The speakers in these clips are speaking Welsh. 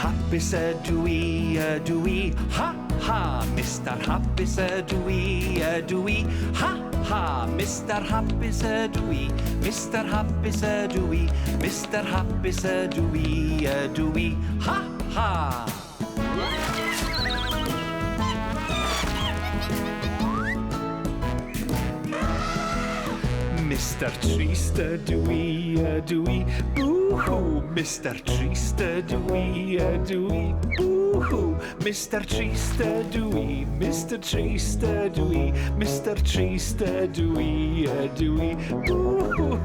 Hapus ydw i, ydw i, ha ha! Mistar Hapus ydw i, ydw i, ha ha! Mistar Hapus ydw i, Mistar Hapus ydw i, Mistar Hapus ydw i, ydw i, ha ha! Mistar Trist ydw i, ydw i, bw-hw. Mistar Trist ydw i, ydw i, bw-hw. Mistar Trist ydw i, Mistar Trist ydw i, Mistar Trist ydw i, ydw i, bw-hw.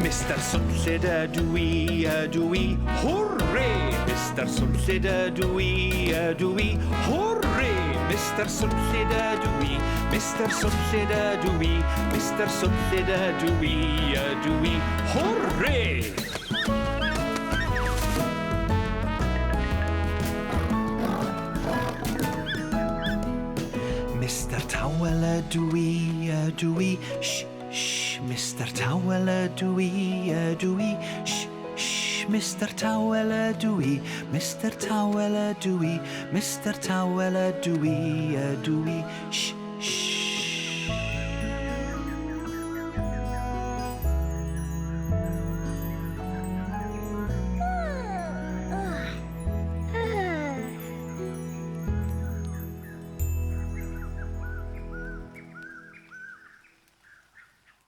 Mistar Swnllyd ydw i, ydw i, hwrre! Mistar Swnllyd ydw i, ydw i, hwrre! Mistar Swnllyd ydw i, Mistar Swnllyd ydw i, Mistar Swnllyd ydw i, ydw i, hwrre! Mistar Tawel ydw i, ydw i, sh, sh, Mistar Tawel ydw i, ydw i, sh, sh, Mistar Tawel ydw i, Mistar Tawel ydw i, Mistar Tawel ydw i, ydw i, sh,